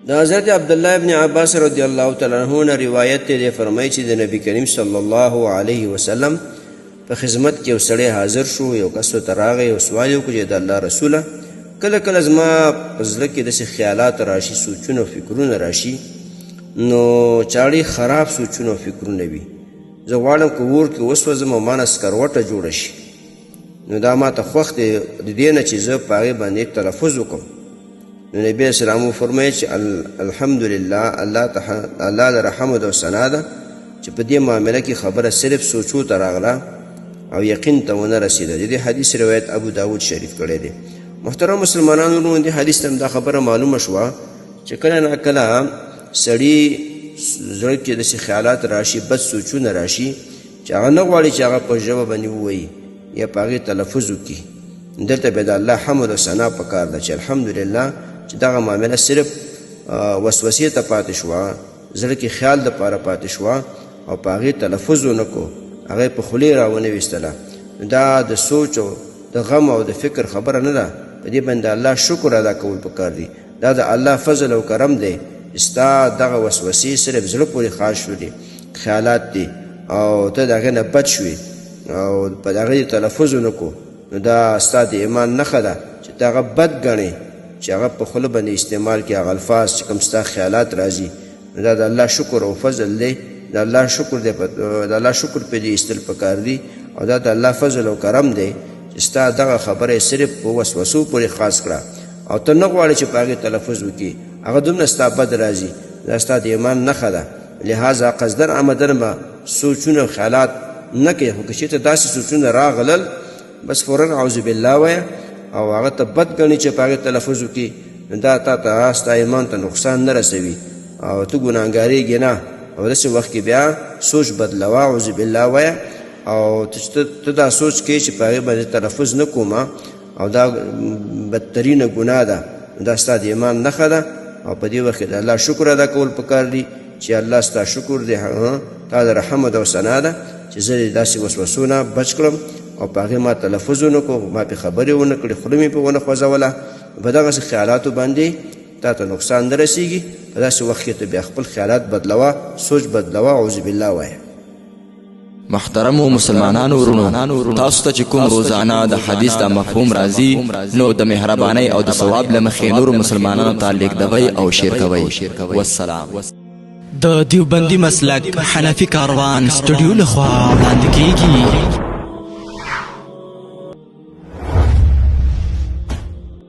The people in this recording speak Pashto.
د حضرت عبدالله ابن عباس رضی الله تعالی عنہ نه روایت دی، فرمایي چې د نبی کریم صلی الله علیه وسلم په خدمت کې یو سړی حاضر شو، یو کس ورته راغی او سوال یې وکړ چې د الله رسوله، کله کله زما په زړه کې داسې خیالات راشي، سوچونه او فکرونه راشي، نو چاړې خراب سوچونه او فکرونه وي، زه غواړم که اور کې وسوځم او مانه سکروټه جوړه شي، نو دا ما ته خوښ دی د دې نه چې زه په هغې باندې تلفظ وکړم. نو نبی علیه السلام وفرمایل چې الحمدلله، الله ته الله لره حمد او ثنا ده چې په دې معامله کې خبره صرف سوچو ته راغله او یقین ته ونه رسېده. د دې حدیث روایت ابو داود شریف کړی دی. محترم مسلمانانو وروڼو، دې حدیث ته هم دا خبره معلومه شوه چې کله نا کله سړي زړه کې داسې خیالات راشي، بد سوچونه راشي چې هغه نه غواړي چې هغه په ژبه باندې ووایي یا په هغې تلفظ وکړي، دلته بیا د الله حمد او ثنا پکار ده چې الحمدلله چې دغه معامله صرف وسوسې ته پاتې شوه، زړه کې خیال د پاره پاتې شوه او په هغې تلفظ ونه کو، هغه په خولې را ونه ویستله. دا د سوچ او د غم او د فکر خبره نه ده، په دې باندې د الله شکر ادا کول پکار دي. دا د الله فضل او کرم دی چې ستا دغه وسوسې صرف زړه پورې خاص شولې، خیالات دي او ته د هغې نه بچ شوې او په هغې تلفظ ونه کو، نو دا ستا د ایمان نښه ده چې ته هغه بد ګڼې چې هغه په خوله باندې استعمال کړې، هغه الفاظ چې کوم ستا خیالات راځي، نو دا د الله شکر او فضل دی، د الله شکر دی، د الله شکر پرې دې ایستل پکار دي او دا د الله فضل او کرم دی چې ستا دغه خبره یې صرف په وسوسو پورې خاص کړه او ته نه غواړې چې په هغې تلفظ وکړي، هغه دومره ستا بد راځي، دا ستا د ایمان نښه ده. لهذا قصداً عمداً به سوچونه او خیالات نه کوي، خو که چېرته داسې سوچونه راغلل بس فورا اعوذ بالله وایه او هغه ته بد ګڼي چې په هغې تلفظ وکړي، نو دا تا ته ستا ایمان ته نقصان نه رسوي او ته ګناهګارېږې نه. او داسې وخت کې بیا سوچ بدلوه، اعوذ بالله وایه او ته دا سوچ کوې چې په هغې باندې تلفظ نه کوم او دا بدترینه ګناه ده، دا ستا د ایمان نښه ده او په دې وخت کې د الله شکر ادا کول پکار دي چې الله ستا شکر دی، تا د حمد او ثنا ده چې زه دې داسې وسوسو نه بچ کړم او په هغې ما تلفظ ونه کړو، ما پې خبرې ونه کړې، خوله مې پې ونه خوځوله. په دغسې خیالاتو باندې تا ته نقصان نه رسېږي. په داسې وخت کې ته بیا خپل خیالات بدلوه، سوچ بدلوه، اعوذ بالله وایه. محترمو مسلمانانو وروڼو، تاسو ته چې کوم روزانه د حدیث دا مفهوم راځي نو د مهربانۍ او د ثواب له مخې نورو مسلمانانو ته لیږدوئ او شیر کوئ. والسلام. د دیوبندي مسلک حنفي کاروان سټډیو لخوا وړاندې کیږي.